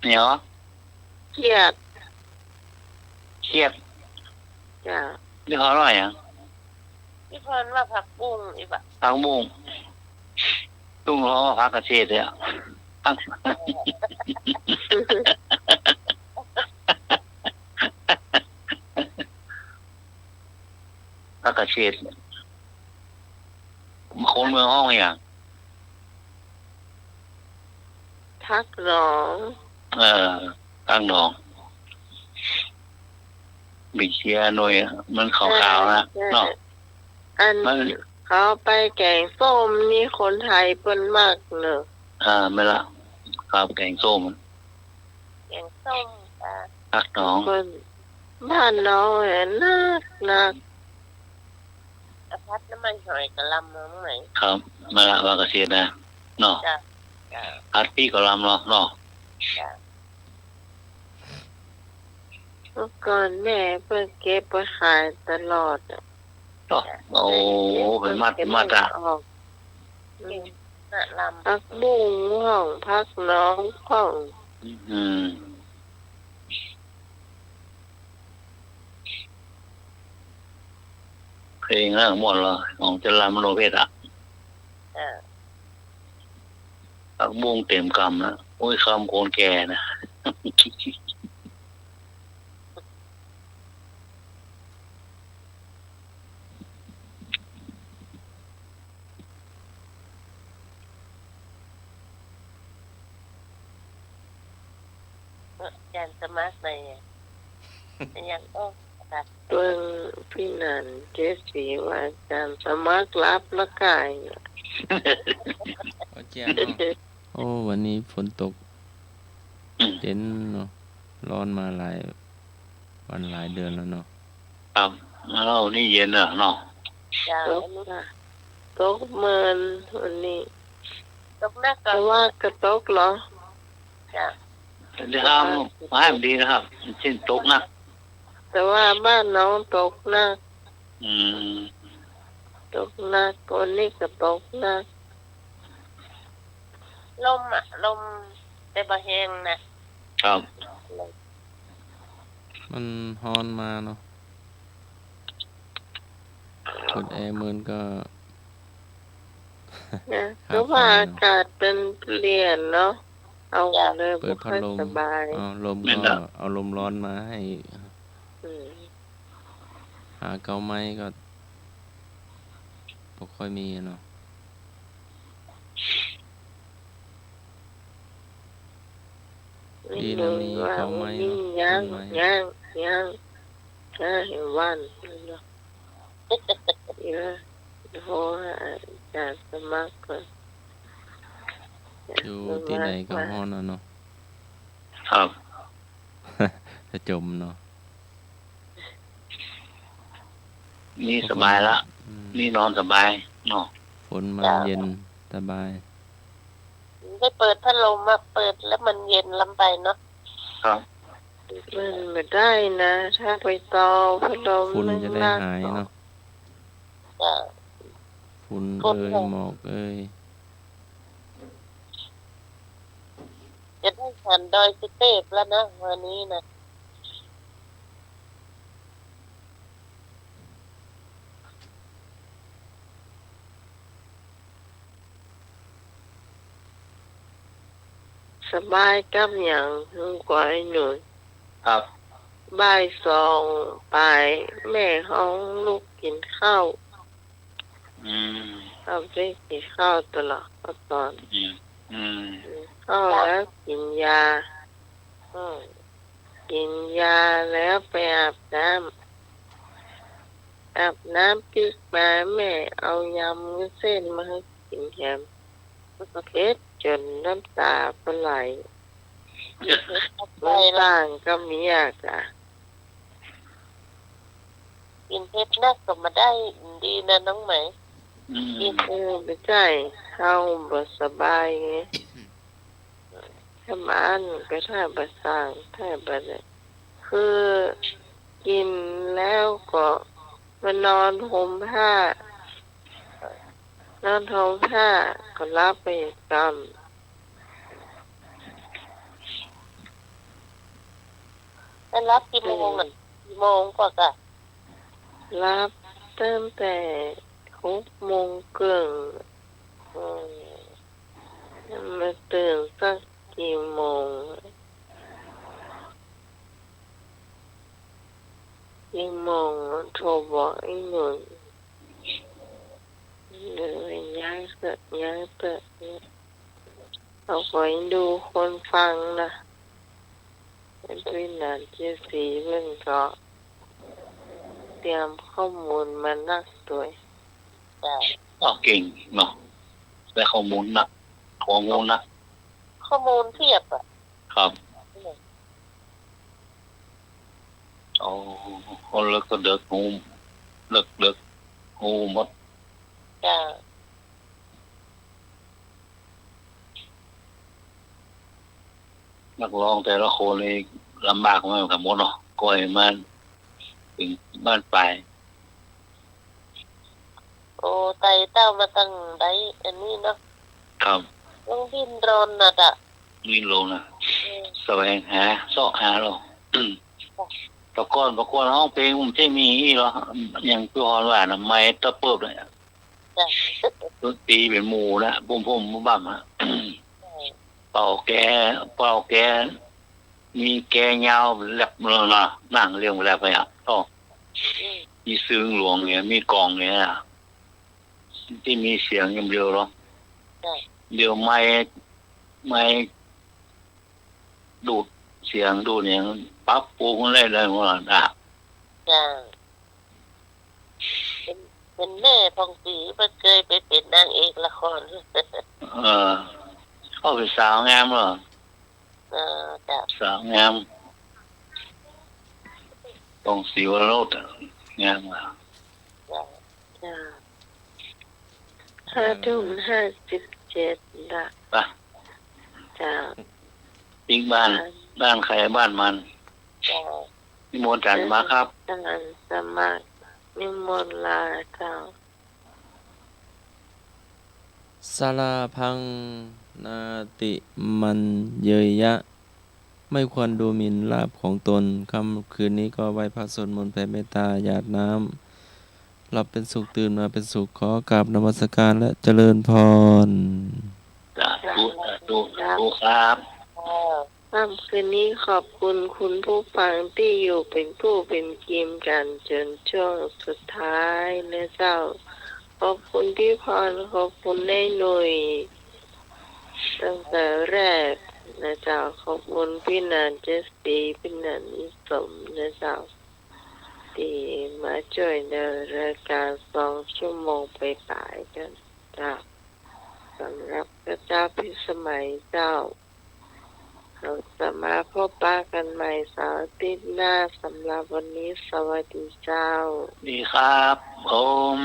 เนี่ยเหรอ เขียด เขียด จ้ะ นี่เขาอร่อยอ่ะ นี่เขาว่าผักบุ้งอีกอ่ะ ผักบุ้ง ตุ้งเขาว่าผักกระเฉดเนี่ย ผัก ผักกระเฉด คนเมืองฮ้องเนี่ย ผักหนอง เออ ผักหนอง ไปเชียร์หน่อย มันขาวๆ นะ ใช่ เนาะ อัน มัน เขาไปแก๋งส้มนี่คนไทยเปิ้นมักเนอะ อ่า แม่นละ ครับ แก๋งส้ม แก๋งส้ม อ่า ผักหนอง เปิ้น บ้านน้องเนี่ยนักนัก เอาผัดน้ำมันหอยกะหล่ำมาไหม ครับ มาละ ว่าเกษตรนะ เนาะ จ้ะ จ้ะ ผัดปี้กะหล่ำเนาะ เนาะ จ้ะ เมื่อก่อนแม่เปิ้นเก็บไปขายตลอดอะ เนาะ โอ้ เป็นมัด เป็นมัดอะ ออก อืม ผักบุ้งพ่อง ผักหนองพ่อง อืม เพลงนั้นม่วนเหรอ ของจรัญมโนเพชรอะ เออ ผักบุ้งเต็มกำนะ โอ้ย คำคนแก่นะ อาจ๋ารย์สมัครได้อะ ยัง โอ้ ค่ะ เปิ้น พี่นันเจดศรีว่าอาจ๋ารย์สมัครรับละก่ายอะ โอ้ วันนี้ฝนตก เย็นเนาะ ร้อนมาหลายวันหลายเดือนแล้วเนาะ ครับ เอ้า นี่เย็นเหรอเนาะ จ้ะ ตกค่ะ ตกเมินวันนี้ ตกหนักก่อน แต่ว่าก็ตกเหรอ จ้ะ เดี๋ยวครับ ว่า ให้มันดีนะครับ เช่นตกหนัก แต่ว่าบ้านน้องตกหนัก อืม ตกหนัก วันนี้ก็ตกหนัก ลมอะ ลม แต่บ่แฮงนะ ครับ มันฮ้อนมาเนาะ เปิดแอร์เมินก็ นะ ข้าวไฟเนาะ ก็ว่าอากาศมันเปลี่ยนเนาะ เอา จ้ะ เลย เปิดพัดลม บ่ค่อยสบาย เอาลมก็ แม่นละ เอาลมร้อนมาให้ อืม หาเก๊าไม้ก็บ่ค่อยมีอะเนาะ ดีนะมีเก๊าไม้เนาะ มียัง ต้นไม้ ยัง ยัง อ่า อยู่บ้านเนาะ เดี๋ยวโทรหาอาจารย์สมัครก่อน อยู่ตี้ไหนก็ฮ้อนอะเนาะ ครับ จะจมเนาะ นี่สบายละ อืม นี่นอนสบายเนาะ ฝนมาเย็นสบาย ได้เปิดพัดลมมา เปิดแล้วมันเย็นล้ำไปเนาะ ครับ มันบ่ได้นะ ถ้าไปเตาพัดลม ฝุ่นจะได้หายเนาะ จ้ะ ฝุ่นเอ่ย หมอกเอ่ย จะได้หันดอยสุเตพแล้วนะ วันนี้นะ สบายกำยัง หื้อกว่าไอ้หนุ่ย ครับ บ่ายสองปาย แม่ฮ้องลุกกิ๋นข้าว อืม เอาไปกิ๋นข้าวตลอด ก็ตอน อืม อืม กิ๋นข้าวแล้วกิ๋นยา อืม กิ๋นยาแล้วไปอาบน้ำ อาบน้ำปิ๊กมา แม่เอายำวุ้นเส้นมาหื้อกิ๋นแหม เผ็ดจ๋นน้ำต๋าปะไหล บ่าบ่างก็มีอะกะ กิ๋นเผ็ดนักก็บ่ได้ดีนะน้องไหม อืม กิ๋น เออ บ่ใจ้ เฮาบ่สบายไง ถ้ามาอั้นก็ถ้าบ่าส่าง ถ้าบ่าเนี่ย คือกิ๋นแล้วก็มานอนห่มผ้า นอนห่มผ้าก็หลับไปกำ แล้วหลับกี่โมงอะ กี่โมงกว่ากะ หลับตั้งแต่หกโมงเกิ่ง อืม มาตื่นสักกี่โมง กี่โมง โทรบอกไอ้หนุ่ย เดี๋ยวย้ายเถอะ ย้ายเถอะ เอาไว้ดูคนฟังนะ เป็นพื้นฐานเจดสีเพิ่นก็เตรียมข้อมูลมานักตวย จ้ะ อ้าว เก่งเนาะ ได้ข้อมูลนัก ข้อมูลนัก ข้อมูลเพียบอะ ครับ อืม อ๋อ คนเลิกก็เดิกฮู้ เลิกเดิกฮู้หมด จ้ะ นักฮ้องแต่ละคนนี่ลำบากมากั๋นหมดเนาะ ก่อหื้อมาเถิงบ้านปลาย โอ้ ไต่เต้ามาตังใดอันนี้เนาะ ครับ ต้องดิ้นรนน่ะจ้ะ ดิ้นรนน่ะ อืม แสวงหา เซาะหาเนาะ จ้ะ แต่ก่อนประกวดฮ้องเพลงมันจะมีอี้เหรอ อย่างตี้ฮ้อนว่าน่ะ ไมค์ตะเปิบเลย จ้ะ ดนตรีเป๋นหมู่นะ ปุ้มๆ บั้มๆ อะ ใช่ เป่าแก เป่าแก มีแกยาวแล็บเลยนะ นั่งเรียงแล็บไปอะ อ้อ อืม มีซืงหลวงเนี่ย มีกลองเนี่ย ตี้มีเสียงอย่างเดียวเหรอ จ้ะ เดี๋ยวไมค์ ไมค์ดูดเสียงดูดอย่าง ปรับปรุงได้เลยหมดอะ จ้ะ เป๋น เป๋นแม่ผ่องศรี บ่เกยไปเป๋นนางเอกละคร เออ เขาเป๋นสาวงามเหรอ เออ จ้ะ สาวงาม ผ่องศรีวโรจน์อะ งามอะ จ้ะ จ้ะ ห้าทุ่มห้าสิบเจ็ดละ ไป จ้ะ ปิ๊กบ้าน บ้านใครบ้านมัน จ้ะ นิมนต์อาจ๋ารย์สมัครครับ อาจ๋ารย์สมัคร นิมนต์ลาเจ้า สาราพังนาติมัญเยยยะ ไม่ควรดูหมิ่นลาภของตน ค่ำคืนนี้ก็ไหว้พระสวดมนต์แผ่เมตตาหยาดน้ำ หลับเป็นสุขตื่นมาเป็นสุข ขอกราบนมัสการและเจริญพร สาธุ สาธุ สาธุครับ ค่ำคืนนี้ขอบคุณคุณผู้ฟังตี้อยู่เป๋นกู้เป๋นกีมกั๋นจ๋นช่วงสุดท้ายนะเจ้า ขอบคุณพี่พร ขอบคุณนายหนุ่ย ตั้งแต่แรกนะเจ้า ขอบคุณพี่หนานเจดสี พี่หนานนิสมนะเจ้า ตี้มาจ้วยในรายก๋านสองชั่วโมงป๋ายๆ กั๋นเจ้า สำหรับข้าเจ้าพิสมัยเจ้า เฮาจะมาพบปะกั๋นใหม่เสาร์อาทิตย์หน้า สำหรับวันนี้สวัสดีเจ้า ดีครับผม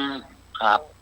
ครับ